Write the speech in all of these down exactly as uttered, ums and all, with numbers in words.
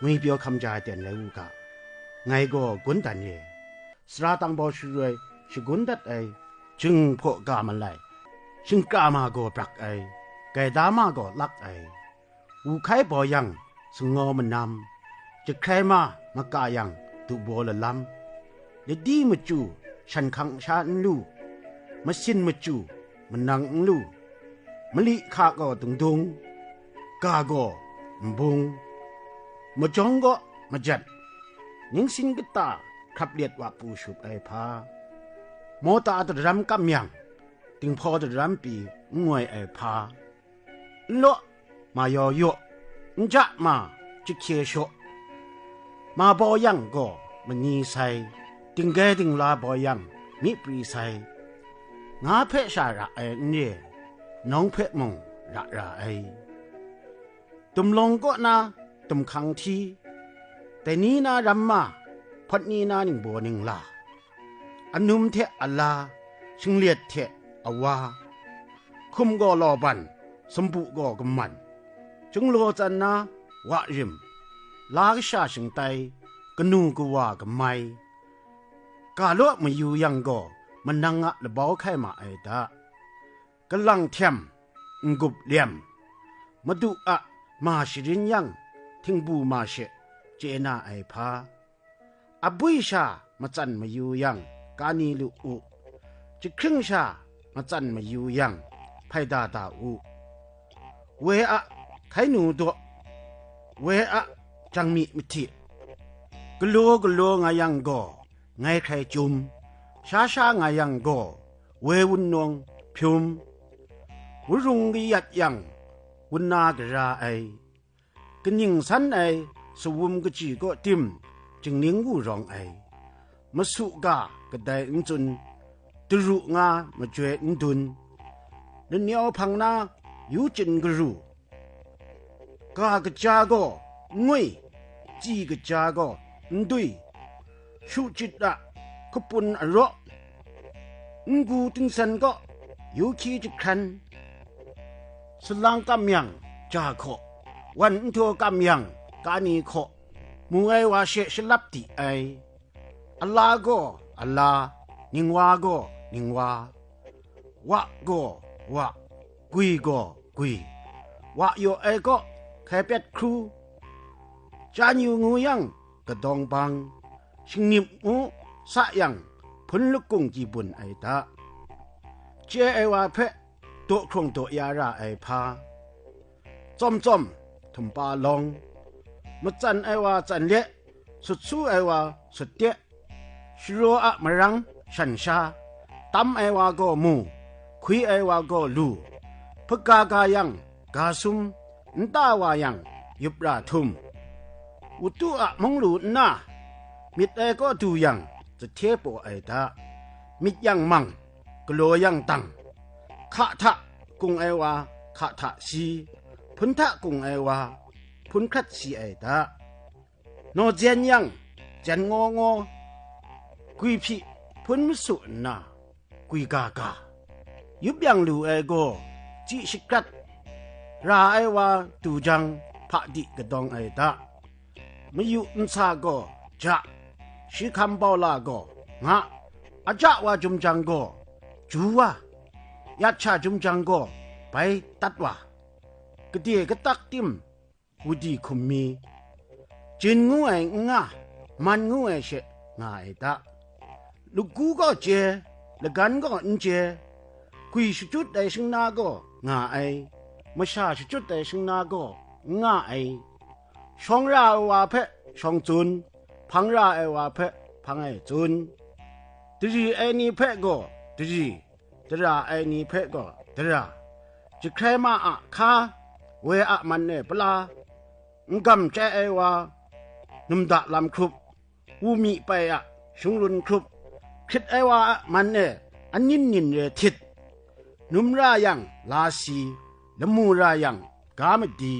ngwipyaw hkam ja ai ten rai u ga. Ngai gaw gun dan re, sara tangbaw sharoi shagun dat ai, jing hpaw ga malai, shingkra ma gaw brak ai, gaida ma gaw lak ai, wu hkai baw yang sangaw manam, jahkrai ma maka yang dubaw lalam, ladi machyu shan hkang sha n lu, masin machyu manang n lu, mali hka gaw dungdung, ga gaw nbung, majawng gaw majat, ningsin kata hkrap let wa pru shup ai hpa, mawta daram kam yang, dinghpaw daram pyi n ngoi ai hpa, n law ma yaw yaw, n ja ma jahkye shaw, ma baw yang gaw mani sai, dinggai dingla baw yang myi pri sai, nga hpe sha ra ai n re, nawng hpe mung ra ra ai. Dumlawng kaw na dumhkang hti, dai ni na ramma, hpawt ni na ningbaw ningla, anum hte ala, shinglet hte awa, hkum gaw lawban, sumpu gaw kaman, chyunglaw tsan na wa rim, la kasha shingtai, kanu kawa kamai, ga law mayu yang gaw manang a labau hkai ma ai da. Kalang htem, n-gup lem, madu a ma sharin yang, htingbu ma she chye na ai hpa, abui sha matsan mayu yang, kani lu u, jahkring sha matsan mayu yang, hpaida da u, woi a hkainu daw, woi a jangmi mahti, galaw galaw nga yang gaw, ngai hkrai chyum, sha sha nga yang gaw, woi wunawng hpyum, wurung kayat yang, wun na gara ai, kaning san ai, sawum kaji kaw tim, jingning wu rawng ai, masu ga kadai n tsun, daru nga majoi n dun, lanau hpang na yu chyin garu, ga kaja gaw n ngwi, tsi kaja gaw n dui, shu chyit a hkapun araw, n-gu tingsan gaw yu hkyi jahkran, salang kam yang ja hkaw, wan nhtoi kam yang kani hkaw, mu ai wa she shalap di ai, ala gaw ala, ningwa gaw ningwa, wa gaw wa, gwi gaw gwi, wa yaw ai kaw hkai pet hkru, chyan yu ngu yang kadawng bang, shingnip ngu sa yang hpun lakung kyi bun ai da. Chye ai wa hpe daw hkrung daw ya ra ai hpa, tsawm tsawm htumpa lawng, matsan ai wa tsan le, sut su ai wa sut de, sharaw a marang shan sha, tam ai wa gaw mu, hkwi ai wa gaw lu, hpaga ga yang ga sum, nta wa yang yup ra htum, utu a mung lu nna, myit ai kaw du yang, zahte paw ai da, myit yang mang, galaw yang dang, hka hta kung ai wa hka hta si, hpun hta kung ai wa hpun hkrat si ai da. Naw jen yang, jen ngaw ngaw, gwi hpyi hpun masu nna, gwi ga ga, yup yang lu ai gaw, chyi shakrat, ra ai wa du jang, hpa di kadawng ai da. Mayu nsa gaw ja, shi hkam baula gaw nga, aja wa jum jang gaw ju wa, yat sha jum jang gaw bai tat wa, gade katak tim, wudi hkum mi, jin ngu ai n nga, man ngu ai she nga ai da. Lagu gaw chye, lagan gaw n chye, gwi shachyut ai shingna gaw nga ai, masha shachyut ai shingna gaw n nga ai. Shawng ra ai wa hpe shawng tsun, hpang ra ai wa hpe hpang ai tsun, dari ai ni hpe gaw dari, dara ai ni hpe gaw dara, jahkrai ma a hka, woi a man e pala, n-gam chye ai wa, numda lam hkrup, wu myi pai a shungrun hkrup, hkrit ai wa a man e anin nin re htit, num ra yang la si, lamu ra yang ga madi,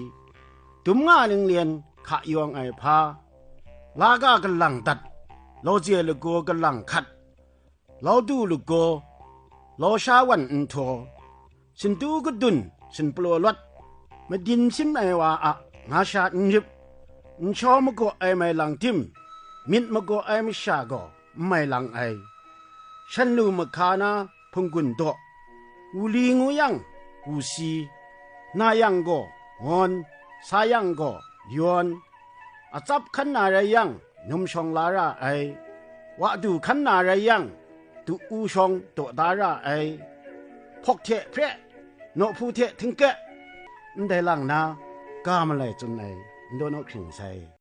dum nga ninglen hka yawng ai hpa, laga kalang dat, lawze lagaw kalang hkat, laudu lagaw, lausha wan nhtoi, sintu kadun sinpalaw lawt, madin sim ai wa a nga sha n rip, Nshaw magaw ai mai lang tim, myit magaw ai masha gaw n mai lang ai. Shan lu mahka na hpunggun daw, wu li ngu yang, wu si, na yang gaw ngawn, sa yang gaw yawn, atsap hkan na rai yang, num shawng la ra ai, wa du hkan na rai yang, du u shawng daw da ra ai, hpawk hte hpre, nawhpu hte htingkek, ndai lang na, ga malai tsun ai, n daw naw hkring sai.